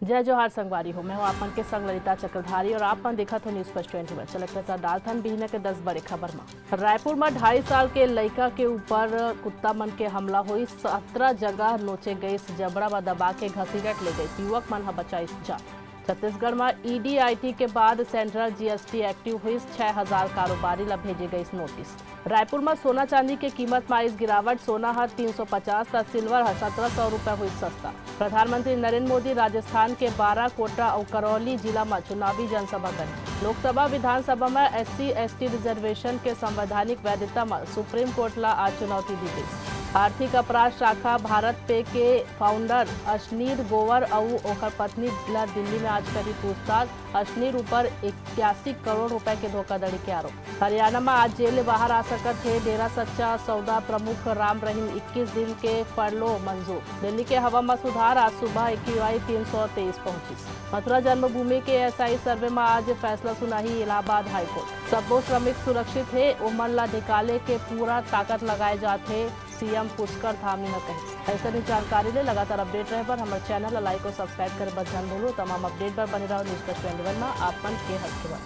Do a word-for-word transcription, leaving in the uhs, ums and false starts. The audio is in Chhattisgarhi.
जय जोहार संगवारी हो, मैं हूं आप मन के संग ललिता चक्रधारी और आप मन देखत हो News First twenty one। चलत नजर डालथन बिहनिया के दस बड़े खबर म। रायपुर म ढाई साल के लइका के ऊपर कुत्ता मन के हमला होइस, सत्रह जगह नोचे गइस, जबड़ा म दबा के घसीटत ले गइस, युवक मन ह बचाइस जान। छत्तीसगढ़ म ईडी आईटी के बाद सेंट्रल जीएसटी एक्टिव होइस, छह हजार कारोबारी ल भेजे गइस नोटिस। रायपुर म सोना चांदी के कीमत म आइस गिरावट, सोना ह तीन सौ पचास त सिल्वर ह सत्रह सौ रुपए होइस सस्ता। प्रधानमंत्री नरेंद्र मोदी राजस्थान के बारा, कोटा अउ करौली जिला म चुनावी जनसभा करही। लोकसभा, विधानसभा म एससी एसटी रिजर्वेशन के संवैधानिक वैधता म सुप्रीम कोर्ट ल आज चुनौती दी गइस। आर्थिक अपराध शाखा भारत पे के फाउंडर अशनीर गोवर अउ ओकर पत्नी ल दिल्ली म आज करही पूछताछ। अशनीर ऊपर इक्यासी करोड़ रुपए के धोखाधड़ी के आरोप। हरियाणा म आज जेल ले बाहर आ सकत हे डेरा सच्चा सौदा प्रमुख राम रहीम, इक्कीस दिन के फरलो मंजूर। दिल्ली के हवा म सुधार, आज सुबह एक्यूआई तीन सौ तेईस पहुंचिस। मथुरा जन्मभूमि के एसआई सर्वे म आज फैसला सुनाही इलाहाबाद हाईकोर्ट। सब्बो श्रमिक सुरक्षित हे, ओमन ला निकाले के पूरा ताकत लगाए जात हे, सीएम पुष्कर धामी ह कहिस। अइसन ही जानकारी ले लगातार अपडेट रहे बर हमर चैनल ला लाइक और सब्सक्राइब करे बर झन भूलू। तमाम अपडेट बर बने रहो News First twenty one म। आप मन के हर खबर।